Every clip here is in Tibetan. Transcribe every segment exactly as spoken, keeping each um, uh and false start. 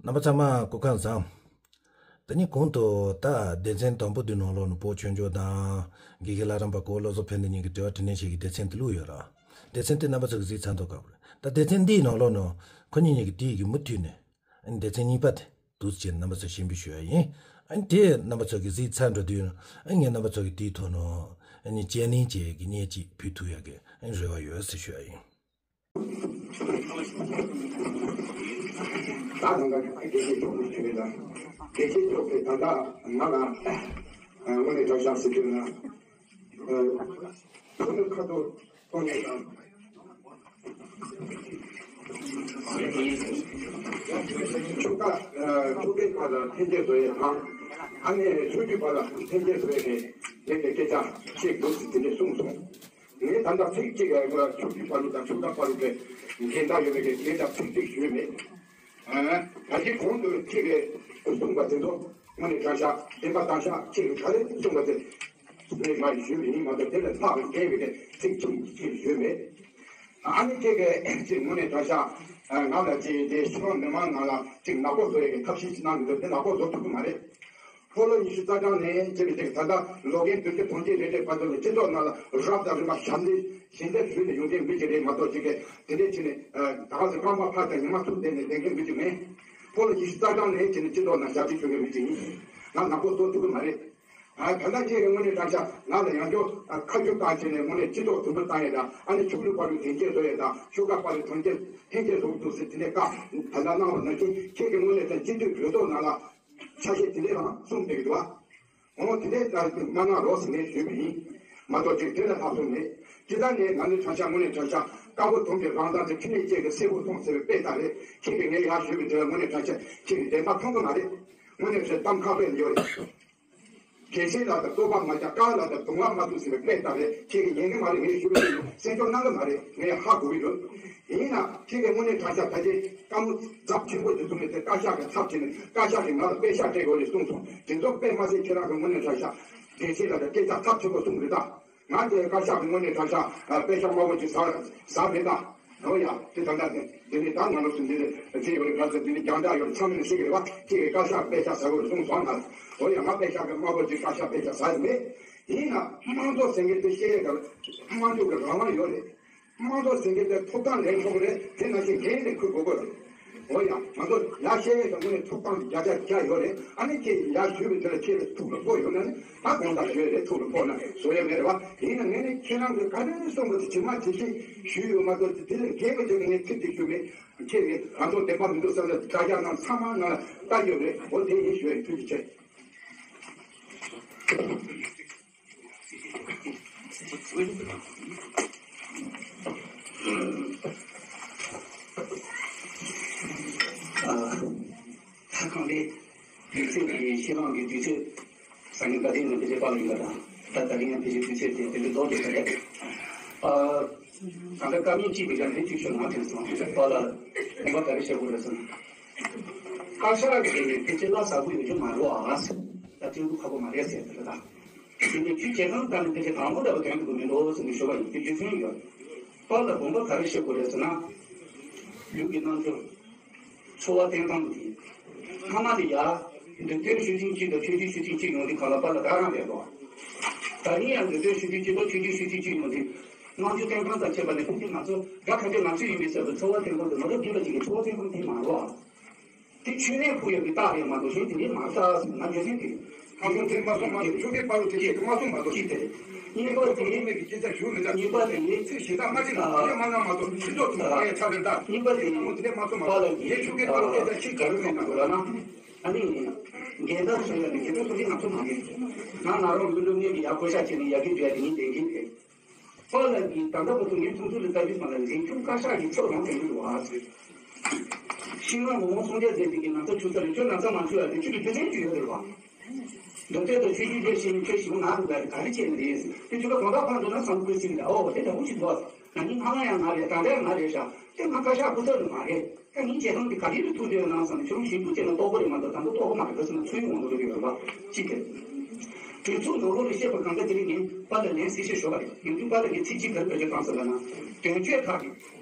རྣམ་པ་ཚང་མ་སྐུ་ཁམས་བཟང་། ད་ནི་གོང་དུ་ད་སྡེ་ཚན་དང་པོ་འདི་ནང་ལོགས་ནས་བོད་ཆོས་འབྱོར་དང་དགེ་རྒན་ལྷ་རམས་པ་གོ་བོ་བློ་བཟང་ཕན་བདེ་གཉིས་ཀྱི་འབྲེལ་བ་དྲི་ལན་ཞིག་གི་སྡེ་ཚན་དེ་ལུགས་ཡོད་ར། སྡེ་ཚན་དེ་རྣམ་པ་ཚོ་གི་གཟིགས་ཚར་འདུག་ག་ད་སྡེ་ཚན་འདིའི་ནང་ལོགས་ནས་ཁོ་གཉིས་གཉིས་ཀྱི་དེའི་གི་མུ་མཐུད་ནས་སྡེ་ཚན་གཉིས་པ་དེ་འདུག་ཅེས་རྣམ་པ་ཚོ་ཞིབ་འཇུག་ཞུ་ཡ་ཡིན། ཨ་ནི་དེ་རྣམ་པ་ཚོ་གི་གཟིགས་ཚར་འགྲོ་དུས་ཨ་ནི་ངས་རྣམ་པ་ཚོ་གི་དེའི་ཐོག་ནས་ཨ་ནི་དཔྱད་གླེང་བཅས་ཀྱི་བརྙན་ཅིག་ཕུལ་ཐུབ་ཡ་གི་ཨ་ནི་རེ་བ་ཡོད་ཟེར་ཞུ་ཡ་ཡིན། ད་ལྟ་དགེ་བཤེས་མཆོག་གིས་ཞུས་པ་དང་། དགེ་བཤེས་མཆོག་གིས་ད་ལྟ་ང་ལ་དངོས་གནས་དྲང་བཞག་ཟེར་དུས་ན། ཕུ་ནུ་ཁ་ཐོར་གཏོང་མཁན་དང་། ཆོལ་ཁ་ཆོལ་ཁའི་བར་ལ་འཐེན་འཁྱེར་བཟོ་ཡས་དང་། ཨ་ནི་ཆོས་བརྒྱུད་བར་ལ་འཐེན་འཁྱེར་བཟོ་ཡས་ཀྱི་དེ་འདྲའི་སྐད་ཆ་བཤད་འདུག་ཟེར་དེ་འདྲས་གསུངས་སོང་། ངས་ད་ལྟ་ཚིག་གཅིག་ལ་ཆོས་བརྒྱུད་བར་དུ་དང་ཆོལ་ཁ་བར་དུ་གི་འགལ་ཟླ་ཡོད་པའི་གི་དེ་འདྲ་ཚིག་གཅིག་ཞུས་མེད། ད་ཅི་གོང་དུ་ཁྱེད་ཀྱིས་གསུངས་པ་དེ་ཚོ་དངོས་གནས་དྲང་བཞག་བདེན་པ་དྲང་བཞག་ཁྱེད་ཀྱིས་ག་རེ་གསུངས་པ་དེ་ངས་མ་ཞུས་པ་ཡིན་མ་གཏོགས་དེ་ལས་ལྷག་པའི་འགལ་བའི་གི་ཚིག་གཅིག་ཅིག་ཞུས་མེད། ཨ་ནི་ཁྱེད་ཀྱིས་ཅིག་དངོས་གནས་དྲང་བཞག་ང་ལ་ཅིག་དེ་ཕྱི་རོལ་མི་མང་ནང་ལ་ཅིག་ནག་པོ་བཟོ་ཡས་ཀྱི་ཐབས་ཤེས་ཅིག་གནང་གི་འདུག་དེ་ནག་པོ་བཟོ་ཐུབ་ཀྱི་མ་རེད། སྤོ་ལོ་ཉི་ཤུ་རྩ་གྲངས་ནས་ཅེས་པའི་ཅིག་ད་ལྟ་ལོ་རྒན་བདུན་ཅུ་དོན་གཅིག་རེ་རེ་བར་དུ་ལ་སྤྱི་ཚོགས་ནང་ལ་རབ་དང་རིམ་པ་ཞབས་འདེགས་ཞལ་འདེབས་ཞུས་ནས་ཡོང་མཁན་མི་ཅིག་རེད་མ་གཏོགས་ཅིག་གིས་དེ་འདྲའི་ཕྱིར་ནས་ད་ག་ཟེ་རྐང་པ་ཕར་དང་ཉི་མ་ཚུར་བསྡད་ནས་བསྡད་མཁན་མི་ཅིག་མེད། སྤོ་ལོ་ཉི་ཤུ་རྩ་གྲངས་ནས་ཅིག་ནས་སྤྱི་ཚོགས་ནང་ཞབས་འདེགས་ཞུ་མཁན་མི་ཅིག་ཡིན། ང་ནག་པོ་བཟོ་ཐུབ་ཀྱི་མ་རེད། ད་ལྟ་ཁྱེད་ཀྱི་དངོས་གནས་དྲང་བཞག་ང་ལ་ཡང་བསྐྱར་ཁ་རྒྱུག་བཏང་བྱས་ནས་དངོས་གནས་སྤྱི་ཚོགས་དུམ་བུར་བཏང་ཡས་དང་ཨ་ནི་ཕྱུགས་ལུག་པ་ལུག་དོན་རྐྱེན་བཟོ་ཡས་དང་ཆོལ་ཁ་པ་ལུག་དོན་རྐྱེན་ཐེན་ཅན་བཟོ་གི་འདུག་ཟེར་དེ་འདྲའི་བཀའ་ད་ལྟ་གནང་བ་ནང་བཞིན་ཁྱེད་ཀྱི་དངོས་གནས་དང་སྤྱི་འཐུས་གྲོས་ཚོགས་ནང་ལ་ཆ་ཤས་དེ་འདྲའི་རང་གསུངས་བསྡད་ཀྱི་འདུག་བ། འོ་དེ་འདྲའི་ལྟར་མ་གནང་རོགས་ཟེར་ངས་ཞུས་པ་ཡིན། མ་གཏོགས་ཅིག་དེ་ལས་ལྷག་སོང་མེད། ཇི་ལྟར་ནས་ང་ནི་དྲང་བཞག་དངོས་གནས་དྲང་བཞག་དཀར་པོ་དུང་གི་རང་མདངས་དེ་ཕྲིན་ལས་ཅན་གྱི་སེར་པོ་མཐོང་ཟེར་བའི་དཔེ་ལྟར་རེད། ཁྱེད་ཀྱིས་ངས་ཡར་ཞུས་པའི་དེ་ལ་དངོས་གནས་དྲང་བཞག་ཁྱེད་ཀྱིས་བདེན་པ་མཐོང་གི་མ་རེད། དངོས་གནས་བྱས་གཏམ་ཁ་དཔེ་ཡོད་རེད། དགེ་བཤེས་ལགས་དང་བསྟོད་པ་མ་རྒྱག་དཀར་ལགས་དང་གདོང་ལ་མ་གཏུག་ཟེར་བའི་དཔེ་ལྟར་རེད། ཁྱེད་ཀྱིས་ཉན་གི་མ་རེད། ངས་ཞུས་པ་དེ་གསན་སྐྱོང་གནང་གི་མ་རེད། ངས་ཧ་གོ་གི་ཡོད། ཡིན་ན་ཁྱེད་ཀྱིས་དངོས་གནས་དྲང་བཞག་ད་ཅི་དཀའ་མོ་ཚབས་ཆེན་པོ་དེ་ཚོ་མེད་དེ་བཀའ་ཤག་གི་ཚབ་བྱས་ནས་བཀའ་ཤག་གིས་ང་ལ་པད་ཤག་སྤྲད་དགོས་རེད་གསུངས་སོང་། དེ་ཚོ་དཔེ་མ་སྲིད་ཁྱེད་རང་གི་དངོས་གནས་དྲང་བཞག་དགེ་བཤེས་ལགས་ཀྱིས་སྐད་ཆ་ཚབས་ཆེན་པོ་གསུངས་རེད་ད། ང་དེ་བཀའ་ཤག་གི་དངོས་གནས་དྲང་བཞག་པད་ཤག་དམར་པོ་ཅིག་ཟ་ཟ་མེད་ད། འོ་ཡ། དེ་ད་ལྟ་དེ་འདི་ནི་ད་ང་རང་ཚོ་འདི་ནི་རྗེས་ཡོད་རེད་ག་ཚོད་འདི་ནི་རྒྱང་བསྒྲགས་ཡོད་རེད། ཚང་མས་ཤེས་ཀྱི་རེད་བ། ཁྱེད་ཀྱིས་བཀའ་ཤག་པད་ཤག་ཟ་དགོས་རེད་གསུངས་སོང་ང་། འོ་ཡ། ང་པད་ཤག་གི་དམར་པོ་ཅིག་བཀའ་ཤག་པད་ཤག་ཟ་ཡི་མེད། ཡིན་ན་དམངས་གཙོ་ཟེར་མཁན་དེ་བཤད་ཡས་ཀྱི་དམངས་གཙོ་གི་རང་དབང་ཡོད་རེད། དམངས་གཙོ་ཟེར་མཁན་དེ་ཐོབ་ཐང་ལེན་ཆོག་གི་རེད། དེ་ནང་བཞིན་འགན་ལེན་ཁུར་དགོས་ཀྱི་རེད། འོ་ཡ། ང་ཚོ་ཡར་བཤད་ཡས་ཀྱི་དངོས་གནས་ཐོབ་ཐང་བརྒྱ་ཆ་བརྒྱ་ཡོད་རེད། ཨ་ནི་ཁྱེད་ཡར་ཞུས་པའི་དེ་ལ་ཁྱེད་ཀྱི་ཐུགས་ལ་ཕོག་ཡོད་ན་ནི་ད་དགོངས་དག་ཞུ་ཡས་རེད། ཐུགས་ལ་ཕོག་ན་བཟོ་ཡས་མེད་རེད་བ། ཡིན་ན་ངས་ནི་ཁྱེད་རང་གིས་ག་རེ་གསུངས་པ་དེ་ཇི་མ་ཇི་བཞིན་ཞུས་ཡོད་མ་གཏོགས་དེ་ལས་འགལ་བ་དེ་ངས་ཚིག་དེ་ཞུས་མེད། ཁྱེད་ཀྱིས་ང་ཚོ་བདེན་པ་མི་འདུག་བསམ་ན་དྲ་རྒྱ་ནང་ཚང་མ་ནང་ལ་ལྟ་ཡོད་རེད། འོ་དེ་ཡིན་ཞུ་ཡས། ཐུགས་རྗེ་ཆེ། ཨ། ད་གང་ལྟར་དུས་ཚོད་ཀྱི་ཤེས་རང་གི་དུས་ཚོད་སང་ཉིན་བཀའ་དྲིན་ནས་ཕལ་ཆེར་པཱ་ལགས་ཡིན་པ་དང་། ད་ད་རིང་ཡང་ཕལ་ཆེར་དུས་ཚོད་དེ་དེ་འདྲའི་ལྡོག་བསྡད་ས་རེད། ཨ། ད་ལྟ་བཀའ་མོལ་གཅིག་གི་ཡང་དེ་གཅིག་ཤོད་ང་དྲན་སོང་། པཱ་ལགས་དགོངས་པ་ག་རེ་བཞེས་དགོས་རེད་ཟེར་ན། བཀའ་ཤག་གིས་ཕལ་ཆེར་བླ་ཟབ་པོ་ཡོད་རྒྱུ་མ་རེད་བ། ད་ཐེངས་འདུག་ཁག་པོ་མ་རེད་ཟེར་དེ་ལ་ད། དེ་ནས་ཁྱོད་བྱེད་སྟངས་ལྟར་ནས་དེ་ཚེ་དང་པོ་འདྲ་བ་དོན་དུ་མི་འགྲོ་ཟེར་ནས་ཞུ་བ་ཡིན། དེ་རྒྱུ་མཚན་ཡོད། པཱ་ལགས་དགོངས་པ་ག་རེ་བཞེས་དགོས་རེད་ཟེར་ན། ལུགས་ཀྱི་རྣལ་འབྱོར། འཚོ་བ་བསྟེན་སྟངས་དེ། སྔ་མ་དེ་ཡ། འདུལ་བསྟོད་ཆོས་ཆེན་གཅིག་དང་ཆོས་སྤྱོད་ཆོས་ཆེན་གཅིག་ཡོང་དུས་གང་ལ་པཱ་ལགས་ད་རང་རེད་དོ། ད་རིང་ཡང་འདུལ་བསྟོད་ཆོས་ཆེན་གཅིག་དང་ཆོས་སྤྱོད་ཆོས་ཆེན་གཅིག་ཡོང་དུས། རྣལ་འབྱོར་བསྟེན་སྟངས་དང་བཅས་པ་ནས་ཕལ་ཆེར་ང་ཚོ་དགྲ་ཁ་གཏད་ང་ཚོ་ཡིན་པའི་ཚབ་ཏུ་འཚོ་བ་བསྟེན་སྟངས་དེ་ང་ཚོ་འདུལ་བ་འདི་མ་རེད་བ། དེ་ཆོས་གནས་ཕུག་ཡོད་པའི་རྟགས་རེད་མ་གཏོགས་གཞན་དེ་རིགས་མ་རེད་ཟེར་ན་རྒྱུ་མཚན་དེ། ཁང་ཚན་དེ་མ་སོང་མ་གཏོགས་ཆོས་སྐད་པར་རུ་དེ་ཆེད་དུ་མ་སོང་མ་གཏོགས་ཅི་དེ་རེད། གཉིས་པ་དེ། མེད་པའི་སྐད་ཆ་ཞུ་མི་འདྲ། གཉིས་པ་དེ། ཚིག་ཞེ་དྲག་མ་བྱེད་ན་ཨ་དེ་མ་གནང་མ་གཏོགས་སྤྱི་ཚོགས་དུ་མ་ཡ་ཆ་རེ་འདྲ། གཉིས་པ་དེ། ཁང་ཚན་དེ་མ་སོང་མ་གཏོགས་ཡེ་ཆོས་སྐད་པར་རུ་སྐད་ཆ་ཤིག་ག་རེ་མེད་ན་འདུག་ལ་ན། ཨ་ནི། འགལ་ཟླ་བཟོ་ཡ་དེ་དེ་ཚོ་ཚོ་དེ་ང་ཚོ་མ་རེད། ང་ང་རང་ལུས་ལུས་ངེས་ཀྱི་ཡ་བཀོད་ཤག་བྱས་ནས་ཡ་གི་འཇོག་ཡ་དེ་ཉིད་བདེན་གྱི་རེད། པཱ་ལགས་ཀྱིས་ད་ལྟ་བར་དུ་ངའི་མཐོང་ཚུལ་ལ་ལྟ་རྒྱུ་ཙམ་ལ་འཛིན་སྐྱོང་བཀའ་ཤག་གིས་ཕྱོགས་རང་དྲན་གྱི་འདུག་ཨ་ཟེར། ཤིང་རང་མི་དབང་སངས་རྒྱས་མཛད་འདི་གིས་ང་ཚོ་ཆུ་ཚ་རེ་ཁྱོད་ན་ཚ་མ་ཆུ་ཡ་དེ་ཆུ་གི་དུས་ཆེན་གྱི་ཡོད་རེད་བ། འདུག་སྟེ་ད་ཆུ་རྒྱུན་རྒྱས་ཤིང་ཁྱོད་ཞིག་ང་རུ་ལ་ག་རེ་བྱས་ནས་རེད་ཟེར་དེ་ཆུ་ཁ་གང་དག་ཕར་འགྲོ་ན་བསམ་ཁུལ་ཞིག་ལ་ཨོ་དེ་འདྲ་བོ་ཞིག་འདུག་ཨ། ང་གཉིས་སྔ་མ་ཡང་ང་རེད། ད་ལྟ་ཡང་ང་རེད་ཤག་དེ་ང་བཀའ་ཤག་སྐུ་ཚབ་ནི་མ་རེད། ད་ངའི་བྱེད་སྟངས་འདི་ག་དུས་ལ་ཐུག་བསྡད་ཡོད་ན་བསམ་ནས་ཁྱོད་རང་ཞིབ་ཏུ་བྱས་ན་རྟོགས་པ་རེད་མ་གཏོགས་ད་ལྟ་རྟོགས་པ་མ་རེད་ག་ཟེར་ན་ཚུར་ཡོང་འགྲོ་གི་ཡོད་རེད་བ། གཅིག་དེ། གྲོས་ཚོགས་ནང་ལོགས་ལ་བཤད་པ་གང་ག་དེ་རིང་ངས་པཱ་ལགས་ལན་གསལ་བཤད་ཞུ་བ་རེད། ཡིན་དུས་པཱ་ལགས་ཀྱིས་ཚིག་གཅིག་ག་རེ་བེད་སྤྱོད་བཏང་ཟེར་ལབ་ན། དོན་གཅོད་ཁག་གིས།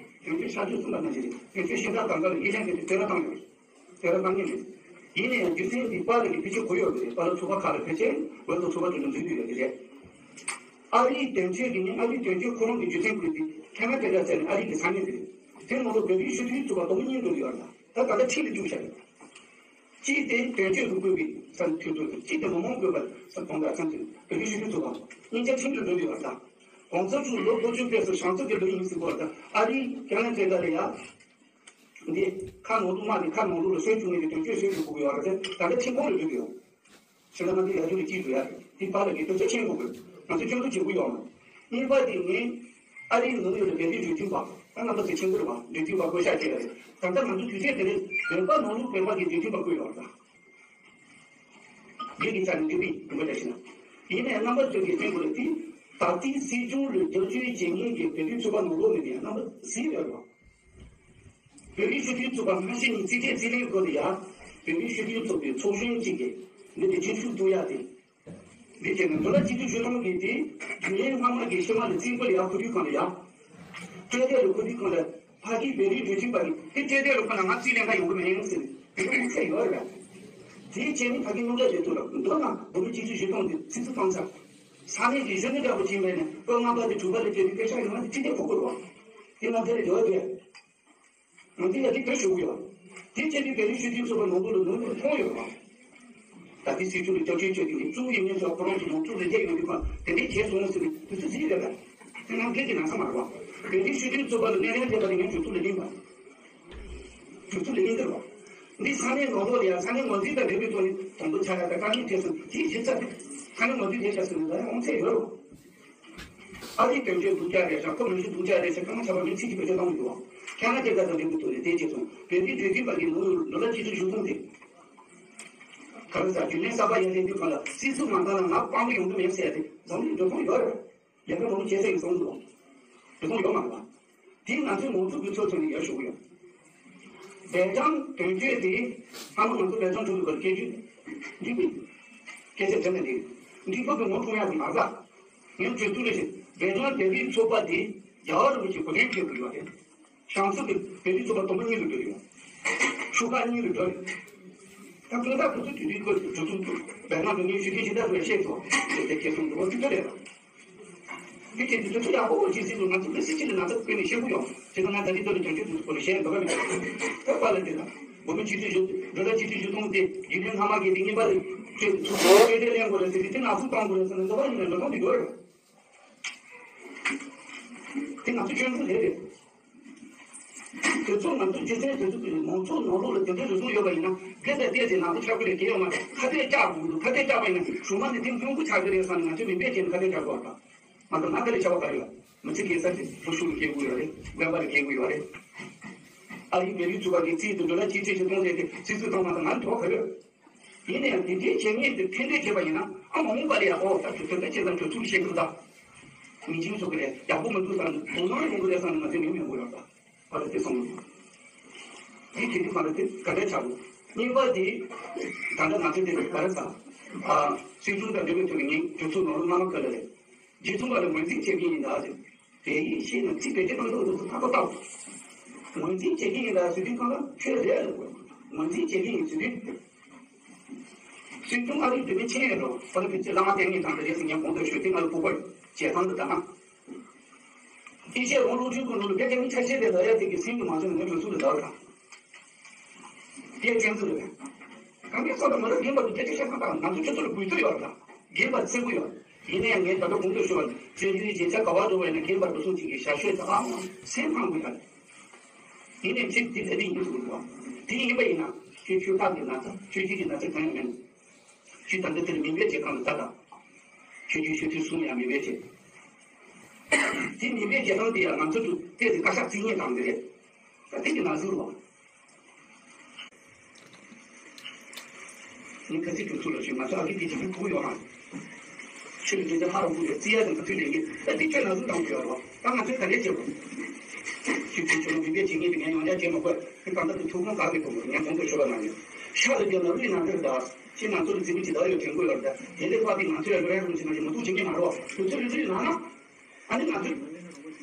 དོན་གཅོད་ཤར་ཕྱོགས་གསུམ་པ་ནང་བཞིན་རེད། དོན་གཅོད་ཤིང་རྟ་གང་ག་ལ་ཡིད་ལན་དེ་ཚོ་བཙན་བཀའ་བཏང་ཡོད་རེད། ཟེར་བ་གཏང་ངེས་མེད། ཡིན་ན་ཡང་རྒྱུ་མཚན་འདི་པཱ་ལགས་ཀྱིས་ཕལ་ཆེར་གོ་ཡོད་པ་རེད། པཱ་ལགས་ཚོགས་པ་ཁག་ལ་ཕལ་ཆེར་ཝེལ་ཀོམ་ཚོགས་པ་དེ་འདྲ་འཛུལ་དུ་ཡོད་ཀྱི་རེད། ཨ་རིའི་དོན་གཅོད་ཀྱི་ནི་ཨ་རིའི་དོན་གཅོད་ཁོ་རང་གི་རྒྱུ་མཚན་ཁུར་ཏེ་ཁ་ན་ཌ་ཟེར་ནས་ཨ་རི་གི་ས་གནས་དེ་རེད། དེ་ནང་ལོགས་བོད་རིགས་སྤྱི་མཐུན་ཚོགས་པ་དང་པོ་གཉིས་འགྲོ་གི་ཡོད་རེད། ད་ད་ལྟ་ཁྲིད་ལ་བཅུག་བཞག་ཡོད། གཅིག་དེ་དོན་གཅོད་དུ་བསྐོས་པའི་ས་མཐུན་ཚོགས་དང་གཅིག་དེ་མི་མང་བསྐོས་པ་ས་གང་འདྲ་ས་མཐུན་བོད་རིགས་སྤྱི་མཐུན་ཚོགས་པ་གཉིས་ཆ་ཁྲིད་ལ་འགྲོ་གི་ཡོད་རེད། ད་གོང་ས་མཆོག་ལོ་དགུ་བཅུ་ཕེབས་སུ་བྱང་ཆུབ་ཀྱི་ལོ་ཡིན་ཟེར་གོ་རེད། ད་ཨ་རིའི་ཁ་ན་ཌ་ལ་ཡ། འདི་ཁ་ནང་ལུགས་མ་རེད། ཁ་ནང་ལུགས་ལ་སོན་བཅུག་ནས་ཀྱི་དོན་གཅོད་སོན་བཅུག་དགོས་ཀྱི་ཡོད་རེད་དེ། ད་ལྟ་ཁྲིམས་ཁང་ལ་འགྲོ་གི་ཡོད། ཕྱི་ལ་ང་ཚོ་ཡར་རྒྱུག་ལ་སྐྱིད་འགྲོ་ཡ་རེད། འདི་པཱ་ལགས་ཀྱིས་དོན་གཅོད་ཆེན་པོ་དགོས། ང་ཚོ་སྐྱོན་འཛུགས་བྱེད་དགོས་ཡོད་མ། གཉིས་པ་དེ་ངས་ཨ་རིའི་ནང་ཡོད་པའི་བོད་རིགས་འབྲེལ་མཐུད་པ་ད་རྣམ་པ་ཚོས་མཁྱེན་གྱི་རེད་པ། འབྲེལ་མཐུད་པ་བསྐོ་བཞག་བྱས་པ་རེད། ད་ལྟ་ང་ཚོ་དུས་ཚོད་དེ་ནས་བོད་པ་ནང་ལུགས་བོད་པ་གི་འབྲེལ་མཐུད་པ་བསྐོས་ཡོད་རེད། ཡིད་ཀྱི་ཆ་ནས་འདི་པའི་དུམ་བུ་འདྲ་ཞིག་ན། ཡིན་ནའི་རྣམ་པ་ཚོས་ཀྱི་མཁྱེན་དགོས་རེད་དེ། ད་ལྟའི་སྲིད་སྐྱོང་ལ་རྒྱབ་སྐྱོར་བྱེད་མཁན་གྱི་བོད་རིགས་ཚོགས་པ་ནང་ལོགས་ནས་ཀྱང་རྣམ་པ་གཟིགས་ཡོད་རེད་པ། བོད་རིགས་སྤྱི་མཐུན་ཚོགས་པ་སྔ་ཕྱི་གཉིས་རྩིས་ཁྲའི་རྩིས་ལེན་སྐོར་ལ་ཡ། བོད་རིགས་སྤྱི་མཐུན་ཚོགས་པའི་ཚོགས་གཞོན་གཅིག་གིས་འདི་དེ་རྒྱུན་ཞུགས་གཏོང་ཡ་དེ། འདི་བྱས་ནས་འདི་ལ་སྤྱི་འཐུས་ཞུ་སྟངས་ཀྱི་དེ། རྒྱུན་ལས་སྔ་མ་གི་ཕྱི་མ་ལ་རྩིས་འགོ་ལ་ཡ་ཁུ་ཐུག་གང་ལ་ཡ། སྤྲོས་བྲལ་ལ་ཁུ་ཐུག་གང་ལ་ཕ་གི་བོད་རིགས་འགྲོ་ཁྲིམས་པ་གི་དེ་སྤྲོས་བྲལ་ལ་ཁོ་ན་ང་རྩིས་ལེན་ག་ཡོང་གི་མེད་ཡང་ཟེར་དེ་ཚོ་མི་ཚེ་ཡོད་རེད། དེའི་རྗེས་ནི་ཕ་གི་སྣུམ་འདྲ་བྱེད་ཐུབ་ལ་མདོར་ན་བོད་མི་སྤྱི་འཐུས་ཞུ་སྟངས་དེ་ཚིག་ཚིག་སྤང་ས། ས་གནས་ཀྱི་གཞོན་ནུ་འདྲ་པོ་ཅིག་མེད་ནས་ལོ་ལྔ་པ་དེ་དྲུག་པ་ལ་བསྐྱོད་དུས་སྐད་ཆ་ཡོང་ན་དེ་ཅི་སྟེ་གོ་དགོས་རེད་བ། དེ་ང་ཚོ་ལ་ཡོད་རེད། ང་ཚོ་ཡ་གི་བོད་ཞུ་གི་ཡོད། དེ་བྱས་དུས་བོད་རིགས་སྤྱི་མཐུན་ཚོགས་པ་ནང་ལོགས་ལ་ནོར་འཁྲུལ་མཐོང་ཡོད་རེད་བ། ད་ལྟའི་སྲིད་སྐྱོང་གི་སྐྱབས་བཅོལ་བྱས་དུས་ནས་གཙོ་བོ་ཡིན་མིན་སོགས་ཁོ་རང་ཚོ་ནོར་འཁྲུལ་ལ་སླེབས་ཡོང་དུས་ཁོ་དེ་འདྲའི་བྱས་སོང་ཟེར་ནས་དུས་ཚོད་ཟིན་རེད་པས། དེ་ནང་སྐད་ཀྱི་ན་ཚ་མ་རེད་བ། བོད་རིགས་སྤྱི་མཐུན་ཚོགས་པ་ལ་སྣེ་ལེན་བྱས་པ་ལ་ངས་གྲོས་ཚོགས་ལ་ལེན་པ། གྲོས་ཚོགས་ལ་ལེན་གི་རེད་བ། འདི་ས་གནས་ནང་ལོགས་ལ་ཡང་ས་གནས་ངོས་འཛིན་དང་འབྲེལ་བའི་ཐོག་ནས་དང་པོ་ཆ་ཡ་དང་དཀའ་ངལ་འཕྲད་སོང་དེའི་གཞི་རྩ་དེ་ས་གནས་ངོས་འཛིན་བྱས་ཤག་ཟེར་ནས་ལ་ཡང་དབང་ཚད་ཡོད་རེད་བ། ཨ་རིའི་དོན་གཅོད་སྡུག་ཅག་རེད་ཤག་ཁོ་མི་ཤི་སྡུག་ཅག་རེད་ཤག་སྐར་མ་ཆ་བ་མི་ཚིག་གཅིག་བེད་སྤྱོད་གཏོང་གི་འདུག་ཁ་ན་ཌ་དང་འབྲེལ་བའི་ཐོག་ནས་དེ་བྱས་སོང་བོད་མིའི་འགྲོ་ཁྲིམས་པ་གི་ནོར་ལོ་ལ་གཅིག་ཏུ་ཞུ་ཐུབ་འདུག་ག་རེ་ཟ་རྒྱུན་ལས་གསར་པ་ཡར་སླེབས་དུས་གང་ལ་སྲིད་ཟུར་མ་འདང་ལ་ང་སྤང་གི་ཡོང་གི་མེད་ཟེར་ཏེ་འཛམ་གླིང་འགྲོ་སྟངས་ཡོད་རེད། ལས་ཀ་མང་པོ་བྱས་ཚར་ཡིན་གསུངས་འདུག་འགྲོ་སྟངས་ཡོད་མ་རེད་པ། དེ་ང་ཚོའི་ནོར་འཁྲུལ་གྱི་ཚོད་ཚོད་ནས་ཡར་ཞུ་གི་ཡོད། སྦེལ་ཇམ་དོན་གཅོད་དེ་ཨ་མ་ང་ཚོ་སྦེལ་ཇམ་གྲོས་ཚོགས་ཀྱི་སྐད་ཆ་འགྲིག་པའི་སྐད་ཆ་དྲན་ནས་འགྲིག་འགྲིག་པ་གི་ངོ་ཐུང་ཡག་གི་མ་རེད། ངས་གྲོས་བསྡུར་ལས་བྱེད་སྦེལ་ཇམ་བོད་རིགས་ཚོགས་པ་དེ་རྒྱལ་བ་རིན་པོ་ཆེ་གོ་དོན་བྱེད་དགོས་ཡོད་རེད། བྱང་ཕྱོགས་ཀྱི་བོད་རིགས་ཚོགས་པ་དང་པོ་གཉིས་རུ་འགྲོ་ཡོད། ཤོག་ཁག་གཉིས་རུ་འགྲོ་ཡོད། ད་དཔུང་ཁག་དེ་ཚོ་དུས་དུས་སྐོར་གྱི་གྲོས་ཚོགས་འདུ་སྦེལ་ཇམ་དུ་ངས་ཞུ་མཁན་ཞིག་ད་རུ་བཤད་ཐུབ་ཅེས་དེ་ཁྱེད་གསུང་འདུག་བ་ཅི་ལྟར་རེད། དེ་བྱས་ཏེ་དུས་ཚོད་ཡག་པོ་ཅིག་ཟིན་འདུག་ང་ཚོ་མི་སེར་ཅིག་ལ་ན་ཚ་དཔེ་ནས་ཤེས་ཀྱི་ཡོད། དེ་ཚོ་ང་ད་ལྟའི་ཐོག་ལ་བྱང་ཆུབ་ཏུ་སྐོར་ལ་བཤད་འདོད་པ་མེད། ད་པཱ་ལགས་དེ་ལ་འགོ་མི་སྤྱི་འཐུས་ཞུ་འགྲོ་ལ་སྤྱི་འཐུས་ཞུ་ཐོང་དེ་རྒྱུན་ལས་སྔ་མ་གི་དེ་གཉིས་པ་ལ་ཚོད་ཚོད་དེ་ལེན་དགོས་རེད་ཟེར་དེ་དེ་ན་ཚུགས་གཏོང་དགོས་རེད་ཟེར་ནས་འདོད་པ་ཡིན་ན་འགྲོ་སྟངས་དེ་དགོས་རེད། དེ་ང་ཚོ་སྐྱོན་འཛུགས་རེད་རེད། དེ་ཚོ་ང་ཚོ་སྤྱི་ཚན་དེ་ཚོ་གི་མང་ཚོགས་ནང་ལོགས་ལ་དེ་འདྲའི་རེ་ཟུང་ཡོད་པ་ཡིན་ན་དེ་ལྟ་དེ་ཟེར་ང་ཚོ་ཆགས་ཀྱི་རེད་དེ་ཡོད་མ་རེད། ཁ་གཏད་བཅག་དགོས་འདུག་ཁ་གཏད་བཅག་པ་ཡིན་ན་གཞུག་མ་ནས་དེ་སྔོན་འགོག་ཆགས་ཀྱི་རེད་བསམ་ནས་ང་ཚོས་མིང་བེད་སྤྱད་ནས་ཁ་གཏད་བཅག་དགོས་པ་དང་། ང་ཚོ་ང་ཁ་ལས་བྱ་བ་ག་ཡོད། མི་ཚེ་སྐྱེལ་ས་དེ་ལྷོ་ཕྱོགས་ལ་སྐྱེལ་དགོས་ཡོད་རེད། དབེན་པ་ལ་སྐྱེལ་དགོས་ཡོད་རེད། ཨ་རིའི་བོད་རིགས་ཚོགས་པ་གི་རྩིས་དེ་འགྲོ་ལ་གཅིག་གཅིག་གཅིག་གཏོང་ཟེར་ཏེ་སྲིད་ཚོགས་བཏང་བ་དང་ང་ལ་དོགས་ག་ཡོད། ཡིན་ན་ཡང་དེ་འདྲའི་བྱེད་ངེས་དེ་ཕན་འདོད་བྱེད་པ་ཡིན་ན་ཨ་མ་འོངས་པ་ལ་ཡག་པོ་ད་དུ་དོན་དག་ཆེ་ཙམ་གྲོས་ཚུགས་བྱེད་དགོས་ད། མི་ཆིང་ཚོགས་ཀྱི་ལས་ཡག་པོ་མི་འདུག་ཟེར་ནས་དོ་སྣང་ཡོང་གི་རེད་བསམ་ནས་ང་ཚོས་མིང་མི་འགོད་ཡོད་ད། ཨ་རེ་དེ་སོང་། དེ་དེ་དུས་ག་ལ་དེ་ག་འདྲ་ཆགས་འདུག་གཉིས་པ་དེ་ད་ལྟ་ང་ཚོས་དེ་ག་རེ་ཟ། ཨ་སྲིད་སྐྱོང་དང་འབྲེལ་བའི་ཐོག་ནས་ངས་དུས་ཚོད་ནང་ལ་སྔ་མ་ག་ལ་རེད། རྗེས་ཚུན་པ་ལ་ངོས་འཛིན་བྱེད་ཀྱི་ཡིན་ད་ཟེར། དེ་ཡིན་ཤེས་ན་ཚིག་བེད་སྤྱོད་གཏོང་ཐུབ་འདུག་ཐག་པ་བཏགས། ངོས་འཛིན་བྱེད་ཀྱི་ཡིན་ད་ཟེར་དུས་གང་ལ་ཁྱོད་རེད་ལ་དགོས། ངོས་འཛིན་བྱེད་ཀྱི་ཡིན་ཟེར་དུས། སྲིད་སྐྱོང་ཨ་རིའི་འབྲེལ་མི་ཆེན་ཡོད་འགྲོ་བ་ལ་ཕལ་ཆེར་བླ་མ་བསྟེན་མཁན་དང་འདྲ་རེད་ཟེར་མཁན་གོང་དུ་ཞུས་ཏེ་ང་ལ་སྤོབས་པ་ཡོད་བྱས་ཐང་དུ་ད་ན། ཨེ་ཤེ་ཡ་རོང་ལུང་ཆུང་གི་ནང་ལ་བོད་རྒྱ་མི་ཆ་ཤས་དེ་ལ་ཡ་དེ་གི་སེམས་ཀྱི་མ་བྱུང་ནས་ང་གྲོས་ཚུགས་ལ་བདག་དང་། དེ་སྐྱོན་འཛུགས་རེད། གང་གི་སོགས་དང་མ་ལ་རྒན་པ་དུ་སྐད་ཆ་བཤད་ཁང་དང་ང་ཚོ་ཁྱོད་ཚོ་ལ་གུས་བཏུད་ཡོད་རེད། རྒན་པ་བརྩི་གི་ཡོད། ཡིན་ན་ཡང་ངས་ད་ལྟ་གོང་དུ་ཞུས་པ་སྤྱོད་འཇུག་རྗེས་ཆ་ག་བ་འགྲོ་བས་ན་རྒན་པ་དུ་སོང་ཅིག་གི་ཞབས་ཞུ་དང་སེམས་ཕངས་དགོས་ཡ་རེད། དེ་ནས་ཚིག་དེ་ཚད་ལྡན་ཡིན་དགོས་པ། དེ་ཡིན་པ་ཡིན་ན་ཁྱོད་ཆོས་ཁག་གི་ན་ཚ་ཆོས་བརྒྱུད་ཀྱི་ན་ཚ་གང་ཡང་མེད། ཁྱོད་ད་ལྟ་དེར་མིང་བེད་སྤྱད་སྟངས་ལ་ལྟ་དང་། ཆོས་བརྒྱུད་ཆོས་ཐུན་གསུམ་ཡང་མིང་བེད་སྤྱད། དེ་མིང་བེད་སྤྱད་སྟངས་དེ་ཡང་ང་ཚོ་ཚོ་ཏོག་ཙམ་བཀའ་ཤག་རྩིས་ངན་བཏང་གི་རེད། ད་དེ་གི་ན་ཟུག་རོགས། ངས་ཁ་སང་གྲོས་ཚོགས་ལ་ཞུས། ང་ཚོ་ཨ་ཁུ་དེ་ཅིག་ཕུག་ཡོང་ང་། ཆོས་ལུགས་འབྲེལ་མཐུད་ཧ་རུ་ཕུག་ཡོད་རྩིས་ཡ་དང་ཁ་ཐུག་ལས་ཀྱི་ཨ་དེ་ཁྱོད་ན་ཟུག་བཏང་གི་ཡོད་རོགས། ད་ང་ཚོས་ག་རེ་བྱེད་དགོས། ཁྱོད་ཁྱོད་ཁྱོད་མི་བེད་སྤྱད་ངེས་དེ་ངས་ཡང་བསྐྱར་བྱེད་མ་དགོས། ཁྱོད་གང་ལྟར་དུ་ཐུགས་ཁུར་ག་གི་དགོས་ངས་གོང་དུ་ཞུས་པ་ནང་བཞིན་ཤ་ལ་རྒྱབ་ན་རུས་ནང་འདྲེར་གདའ། ཁྱེད་ང་ཚོ་ལ་རྫི་བོ་ཇི་ལྟར་ཡོད་དྲན་དགོས་ཡོད་རེད། དེ་ལས་ལྷག་པའི་ང་ཚོས་ཡ་རོགས་ཡ་རུ་ཕྱིན་ན་ཞིག་མ་གཏོགས་བྱེད་མཁན་མ་རེད་བ། དུས་ཚོད་རེ་རེ་ནང་ན། ཨ་ནི་ང་ཚོས་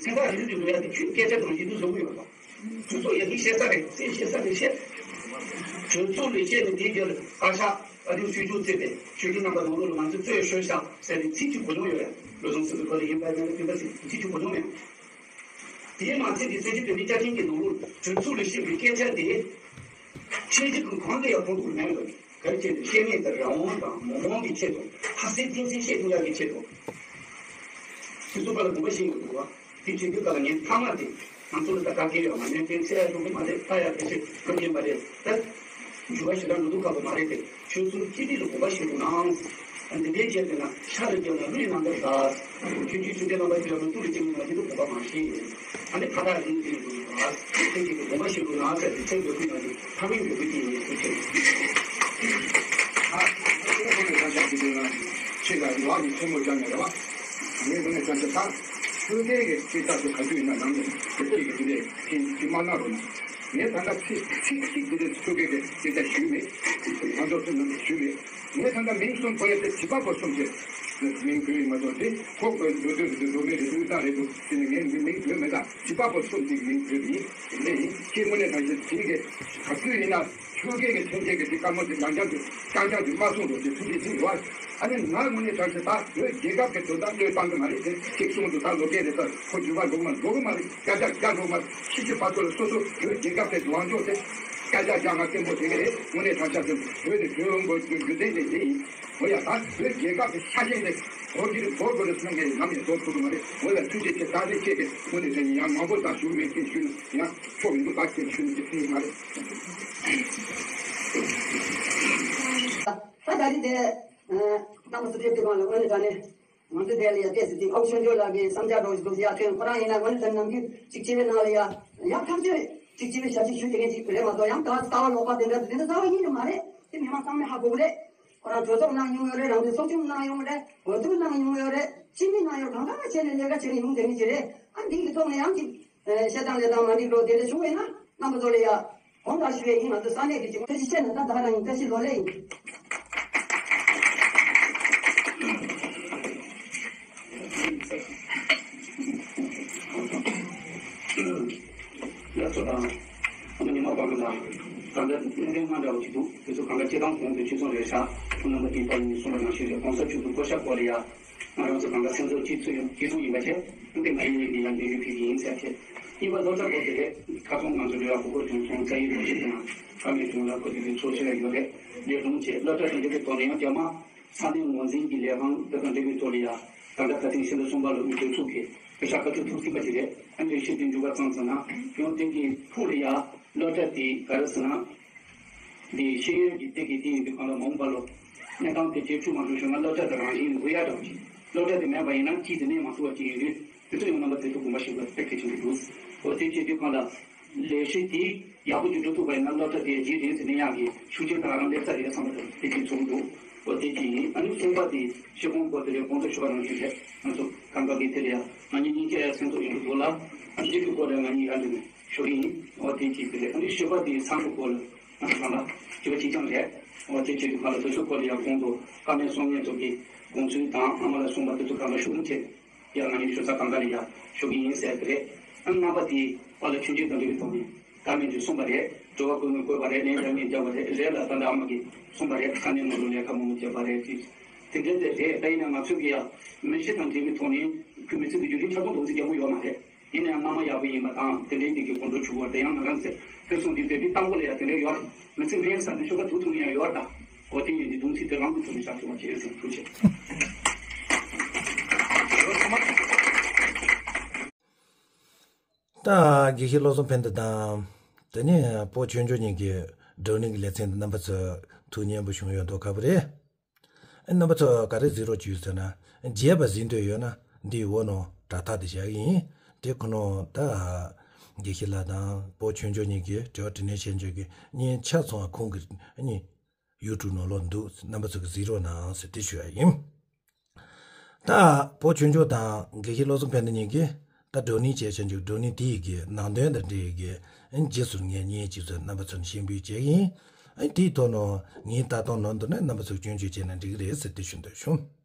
སེམས་ཐག་རིང་རིང་དུ་འགྲོ་ཡ་དེ་ཁྱོད་སྐད་ཆ་དང་ཡིད་དུ་བཟུང་གི་ཡོད་པ། ཁྱོད་ཚོ་ཡ་གི་བཤད་ས་རེད་སེ་བཤད་ས་རེད་བཤད། གྲོས་ཚོགས་ལས་བྱེད་ནས་དེའི་རྒྱབ་ལ་བཀའ་ཤག་ཨ་རིའི་ཆོས་ཕྱོགས་བརྩིས་ཏེ་ཆོས་ཕྱོགས་རྣམ་པ་ནང་ལོགས་ལ་ང་ཚོས་རྩོད་ཤོད་ཤག་ཟེར་ནས་ཚིག་གཅིག་གོ་མྱོང་ཡོད་རེད། བློ་བཟང་སེང་གེ་ཁོ་ལ་ཡིན་པ་ཡིན་ན་སྐྱོན་པ་ཟེར་ཚིག་གཅིག་གོ་མྱོང་མེད། དེས་མ་ཚད་དེ་སྲིད་སྤྱི་དོན་གྱི་བཅའ་ཁྲིམས་ཀྱི་ནང་ལོགས་གྲོས་ཚོགས་ལས་བྱེད་པའི་སྐད་ཆ་དེ་ཁྲིམས་གཞི་ཁང་གང་གི་ཡང་ཁོངས་གཏོགས་མེད་པ་གལ་ཆེ་ནས་ཤེས་མེད་དང་རང་དབང་དང་མི་དབང་གི་ཆེད་དུ་ཁ་གསལ་གཏིང་གསལ་བཤད་ཐུབ་ཡག་གི་ཆེད་དུ་དེ་ཚོ་པ་ལ་དགོངས་པ་བཞེས་དགོས་འདུག་བ། དེ་བྱེད་དུས་ག་ལ་ངས་མཐའ་མ་དེ་ང་ཚོ་ལ་ད་ག་གེ་ཡོད་མ་ནས་དེ་ཚེ་ཡ་ཐུག་གི་མ་རེད། ད་ཡ་དེ་ཚེ་ཐུག་གི་མ་རེད་ད། འཇུ་བ་ཞེ་དྲག་འགྲོ་འདུག་ཁག་པོ་མ་རེད་དེ། ཆོལ་གསུམ་གཅིག་སྒྲིལ་ལ་དགོངས་པ་བཞེས་དགོས་ནའང་། འདི་འདྲའི་བྱས་ཏེ་ན་ཤ་རུ་སྐྱེལ་ན་ཀླུ་ཡི་རྣམ་པར་ཟ། ཁྱོད་ཀྱིས་ཆོས་དད་རྣམ་པ་ཞིག་ལ་མི་ཐུག་ལ་སྐྱེལ་ན་ཞེ་དྲག་དགོངས་པ་མ་བཞེས་ཡིན། ཨ་ནི་ཁ་བཏགས་རིང་རིང་དུ་ཡོད་པ། ཁྱོད་ཀྱིས་དགོངས་པ་བཞེས་དགོས་ནའང་ཟེར་ཏེ་ཚེ་འགོད་ཀུན་ལ་ཕ་མིང་འབོད་སྐུལ་བྱེད་ཡིན་ཟེར་ཁྱེད། ཨ་ཁྱེད་ཁོང་ནས་ཁ་ཤག་གི་དུས་ན་ཁྱེད་ལ་ལག་གི་ཐལ་མོ་སྦྱར་ནས་རེད་བ། ངས་དགོངས་ནས་ཁ་ཤག་ད་ཆོས་དད་ཀྱི་ཆེ་ཆགས་སུ་ག་དུས་ཡིན་ན་ནམ་ཡང་ཁྱེད་ཀྱིས་དེ་འདྲས་ཁྱེད་ཀྱིས་མ་གནང་རོགས་གནང་། ངས་ད་ལྟ་ཚིག་ཚིག་གཅིག་དེ་འདྲ་ཆོས་སྐད་དེ་དེ་འདྲ་ཞུས་མེད། ང་ཚོ་ཚོ་ནང་ཞུས་མེད། ངས་ད་ལྟ་མིང་གསུམ་བོ་ཡ་དེ་བྱིས་པ་པོ་གསུམ་གྱི་མིང་བོས་ཡིན་མ་གཏོགས་དེ་ཁོ་བོས་འགྲོ་དུས་རེད་འགྲོ་མེད་རེད་དུས་ད་རེད་འདུག་དེ་ནས་ངས་མིང་བོས་མེད་ད་བྱིས་པ་པོ་གསུམ་གྱི་མིང་བོས་ཡིན། དེ་འདྲ་ཡིན་ཁྱེད་དངོས་གནས་དྲང་གནས་དེ་གི་ག་དུས་ཡིན་ན་ཆོས་སྐད་ཀྱི་མཚོན་བྱེད་ཀྱི་དེ་དཀའ་མོ་དེ་རྐྱང་རྐྱང་དུ་རྐྱང་རྐྱང་དུ་མ་གསུངས་རོགས་དེ་ཐུགས་རྗེ་ཆེ་ཞུ་བ། ཨ་ནི་ང་དངོས་གནས་དྲང་གནས་ད་བོད་རྒྱལ་ཁབ་ཀྱི་དོན་དག་བློས་བཏང་གི་མ་རེད་དེ་གཅིག་གསུང་དུ་ད་ལོ་རྒས་རེད་ད་ཁོ་འགྱུར་བ་འགྲོ་གི་མ་འགྲོ་གི་མ་རེད། བརྒྱ་ཆ་བརྒྱ་འགྲོ་མ་རེད། ཕྱི་ཕྱི་བར་དོ་ལ་སོ་སོ་བོད་རྒྱལ་ཁབ་ཀྱི་ལངས་ཕྱོགས་དེ་བརྒྱ་ཆ་བརྒྱ་ང་བརྟན་པོ་བྱེད་ཀྱི་རེད། དངོས་གནས་དྲང་གནས་བོད་དེ་བོད་འོང་དགོས་རྒྱུ་རྒྱུ་མཚན་དེ་དེ་ཡིན། འོ་ཡ་ད་བོད་རྒྱལ་ཁབ་ཀྱི་ཆ་ཤས་དེ་འོ་དེ་རེད་འབོར་དགོས་རེད་བསམ་མཁན་ནམ་ཡང་འབོར་ཐུབ་ཀྱི་མ་རེད། འོ་ཡ་ཐུགས་རྗེ་ཆེ་ད་རེས་ཁྱེད་ཀྱི་དངོས་གནས་དྲང་གནས་ཡང་མང་པོ་ད་ཞུ་མེད་ཅེས་ཞུ་ན་ཡང་ཆོག་མི་འདུག་ད་ཁྱེད་ཞུ་ན་ཅི་ཐུབ་མ་རེད། ད་ད་རེས་དེ། རྣམ་པ་ཚོ་ཕེབས་དུས་གང་ལ་དངོས་གནས་དྲང་གནས་ང་ཚོ་དེ་ལ་ཡ་བལྟས་ཟིན་ཏེ་ཨོ་ཆོས་འབྱོར་ལགས་ཀྱི་བསམ་འཆར་རོགས་ཞིག་འདུག་ཟེར་ཡ་ཐོན། ཁོ་རང་ཡིན་ན་དངོས་གནས་དྲང་གནས་ནམ་རྒྱུན་གཅིག་བྱས་པའི་ནང་ལ་ཡ་ཡ་ཐག་ཆོད་གཅིག་བྱས་པའི་ཞབས་ཕྱི་ཞུ་དེ་ངས་གཅིག་རེད་མ་གཏོགས་ཡང་ད་ལྟ་བ་ལོག་པ་དེ་འདྲ་དེ་འདྲ་རྩ་བ་ཉིད་ནས་མ་རེད། དེ་མི་མང་ཚང་མས་ཧ་གོ་གི་རེད། ཁོ་རང་གྲོས་ཚོགས་གནང་མྱོང་ཡོད་རེད། རང་བཙན་ཚོགས་ཆུང་གནང་ཡོང་གི་རེད། འོས་བསྡུ་གནང་མྱོང་ཡོད་རེད། སྤྱི་མི་གནང་ཡོད་གང་ག་བྱས་ནས་ལས་ཀ་བྱས་ནས་ཡོང་བསྡད་མཁན་ཅིག་རེད། ཨ་འདི་གི་ཐོག་ནས་ཡང་གཅིག་བཤད་སྟངས་ལས་སྟངས་མ་འགྲིག་འགྲོ་དེ་འདྲ་བྱུང་བས་ན་རྣམ་པ་ཚོ་ལ་ཡ། གོང་དུ་ཞུ་བའི་ཡིན་ང་ཚོ་ས་གནས་ཀྱི་སྤྱི་ཁྱབ་ཐུགས་རྗེ་ཆེ་ན་ད་ད་རང་ཡིན་བཀྲ་ཤིས་བདེ་ལེགས་ཡིན། ལགས་སོ་དང་། ཉི་མ་བར་དུ་དང་ད་ལྟ་གནད་དོན་ལྔ་འདྲ་བོ་ཅིག་འདུག་དེ་ཚོ་གང་ག་སྤྱི་བཏང་གོང་དུ་ཆུད་ཟོས་རེད་ཤག་ཁོང་རྣམ་པ་དེ་པར་ཡིན་གསུངས་པ་ནང་བཞིན་རེད། གོང་ས་མཆོག་གི་བསྐོ་བཞག་སྐོར་ལ་ཡ། ང་རང་ཚོ་གང་ག་སེམས་ཚོར་གཅིག་ཚོད་ཡོད་གཅིག་ཚོད་ཡིན་པ་བྱས། ཨ་ནི་ང་ཡིན་ནས་འདི་ཡང་འདི་ཞུ་ཕེབས་ཀྱི་ཡིན་ཟེར་ཏེ། གཉིས་པ་སློབ་གྲྭ་སྐོར་དེ་རེད། ཁ་སང་ང་ཚོ་འབྲེལ་བ་ཕུག་སྐོར་བྱུང་སོང་། རྩ་ཡི་ལོ་རྒྱུས་དང་བཀའ་མོལ་བྱུང་ལ་ཁོ་དེ་དུས་ཚོགས་ཆེ་ལ་ཡོད་རེད། ལས་རུང་བྱས་སློབ་གྲྭ་དང་འབྲེལ་བའི་ཐོག་ནས་ཡང་རྒྱ་དམར་ས་གནས་ངོས་འཛིན་གྱི་ལས་ཁང་དེ་དང་འབྲེལ་བའི་ཐོག་ལ་ཡ། ད་ལྟ་ཁ་སང་ཕྱི་ཟླ་གསུམ་པ་ལ་དབུས་གྲོས་ཚོགས་ཀྱིས་སྐད་ཆ་བཀའ་བཀྱོན་ཐུབ་ཟིན་པ་ཞིག་རེད། ཨ་ནི་ཤེས་དོན་འཇུག་པ་ཙམ་ཟེར་ན་ཡང་དེ་གི་ཕུགས་ལ་ཡ་སློབ་གྲྭ་དེ་ག་རེ་ཟེར་ན། འདི་ཤེས་ཡོན་གྱི་སྟེགས་ཀྱི་སྟེང་ཡིན་དུས་གང་ལ་མ་འོངས་པ་ལོ། གནས་སྟངས་དེ་ཇེ་ཆུང་མ་འགྲོ་ཞོར་ན་སློབ་གྲྭ་དེ་རང་བཞིན་འགོས་ཡག་འདྲ་བོ་ཅིག་སློབ་གྲྭ་དེ་མེད་པ་ཡིན་ན་སྐྱིད་དེ་གནས་མ་ཐུབ་པ་ཅིག་ཡིན་དུས་དེ་ཚོ་ཡང་རྣམ་པ་དེ་ཚོ་དགོངས་པ་ཞིག་ལ་སྟེགས་ཀྱི་བྱེད་ཀྱི་འདུག་འོ་དེ་བྱེད་དུས་གང་ལ། ལས་གཞི་དེ་ཡག་པོ་ཅིག་འགྲོ་ཐུབ་པ་ཡིན་ན་སློབ་གྲྭ་དེ་རྗེས་དྲན་ཟེར་ནས་ཡག་གི་ཤུགས་རྐྱེན་དང་རང་སླེབས་ས་རེད་བསམ་པ་དང་དེ་གཅིག་ཚོར་འདུག་འོ་དེ་གཅིག་ཡིན། ཨ་ནི་གསུམ་པ་དེ་ཤེས་ཁོང་སྐོར་དེ་ལས་གོང་དུ་ཞུས་པ་ནང་བཞིན་རེད། ང་ཚོ་གང་ག་གི་དེ་ལ་ཡང་ང་གཉིས་གཉིས་ཀ་ཡང་སེམས་ཚོར་ཡོང་གི་འདུག་ལ། ཨ་ནི་སྤྱི་འཐུས་སྐོར་ལ་ང་གཉིས་ཡར་འདི་ནས། ཞུ་གི་ཡིན། འོ་དེ་གཅིག་དེ་རེད། ཨ་ནི་བཞི་པ་དེ་ཚང་གི་སྐོར་ལ་ང་ཚོ་གང་ལ་བཞི་པ་གཅིག་རྐྱང་རེད། འོ་དེ་གཅིག་དེ་གང་ལ་དེ་ཚོ་སྐོར་ལ་ཡང་གོང་དུ་བཀའ་མོལ་གསུང་མཁན་ཚོ་གི་དགོངས་ཚུལ་དང་ཨ་མ་ལ་གསུངས་པ་དེ་ཚོ་གང་ལ་ཞུ་རྒྱུ་བྱས་ཡང་ང་གཉིས་ཞུ་ས་གང་ག་ལ་ཡང་ཞུ་གི་ཡིན་ཟེར་གི་རེད། ཨ་ནི་ལྔ་པ་དེ་པཱ་ལགས་ཆོས་རྒྱུད་དང་འབྲེལ་བའི་ཐོག་ནས་བཀའ་མོལ་ཅིག་གསུངས་པ་རེད། དྲི་བ་བཀོད་མཁན་བཀོད་པ་རེད། ལན་རྒྱག་མཁན་རྒྱག་པ་རེད། རེད་ལ་ད་ལྟ་ཨ་མ་གིས་གསུངས་པ་རེད། ས་གནས་ནང་དུ་ལས་ཀ་མང་པོ་བྱས་པ་རེད་ཅེས། དེ་འདྲ་དེ་རེད། ད་ཡིན་ན་ང་ཚོ་གི་ཡང་མི་གཞི་དང་འབྲེལ་བའི་ཐོག་ནས་ཁུལ་མི་སེར་གྱི་བརྒྱུད་རིམ་ཆ་ཚང་དོགས་ཟོན་རྒྱག་པོ་ཡོད་མ་རེད། ཡིན་ན་ཡང་སྔ་མ་ཡག་པོ་ཡིན་པ་དང་དེ་འདྲའི་འདི་གི་གོ་འགྲོ་བྱུང་བ་དེ་ཡང་ང་རང་ཚོས་ཕུན་སུམ་ཚོགས་པའི་སྟེང་པོ་ལ་ཡང་དེ་འདྲ་ཡོད་རེད། མི་ཚེ་འཕྲོ་ཡིན་ས་འདི་ཤོག་ཁ་ཐུག་ཐུག་ནས་ཡང་ཡོད་རེད། ད་འོ་དེ་ཡིན་དུས་གདུང་སེམས་དེ་རང་གི་ཐོག་ནས་བཞག་ཐུབ་པ་བྱེད་ཟེར་ཐུགས་རྗེ་ཆེ། ད་དགེ་བཤེས་བློ་བཟང་ཕན་བདེ་དང་། དེ་ནས་པོ་ཆོས་འབྱོར་གཉིས་ཀྱི་བགྲོ་གླེང་གི་ལེ་ཚན་འདི་རྣམ་པ་ཚོས་ཐུགས་མཉེས་པོ་བྱུང་ཡོད་མདོག་ཁ་པོ་རེད། ཨ་རྣམ་པ་ཚོ་ག་རེ་གཟིགས་རོགས་བྱོས་ཟེར་ན། རྒྱས་པ་གཟིགས་འདོད་ཡོད་ན་འདིའི་འོག་ནང་དྲ་ཐག་དེ་བཞག་གི་ཡིན། དེ་ཁོ་ནང་ད་དགེ་བཤེས་ལགས་དང་པོ་ཆོས་འབྱོར་གཉིས་ཀྱིས་དྲི་བ་དྲིས་ལན་བྱས་འཇོག་གི་བརྙན་ཆ་ཚང་ཁོང་གི་གཉིས་ཡུ་ཊུབ་ནང་ལོགས་འདུག་རྣམ་པ་ཚོ་གིས་གཟིགས་རོགས་གནང་ཟེར་དེ་ཞུ་ཡ་ཡིན། ད་པོ་ཆོས་འབྱོར་དང་དགེ་བཤེས་བློ་བཟང་ཕན་བདེ་གཉིས་ཀྱིས་ད་བགྲོ་གླེང་བྱས་བྱས་འཇོག་བགྲོ་གླེང་དེའི་གི་ནང་དོན་དང་འབྲེལ་གི་རྗེས་སུ་ངས་བརྙན་གཅིག་ཚོ་རྣམ་པ་ཚོར་སྤྱན་འབུལ་བྱེད་ཀྱི་ཡིན། དེའི་ཐོག་ནང་ངའི་ལྟ་སྟངས་ནང་དུ་ནས་རྣམ་པ་ཚོས་སྐྱོན་བརྗོད་བྱས་ན་འགྲིག་གི་རེད་ཟེར་དེ་ཞུ་འདོད་བྱུང་།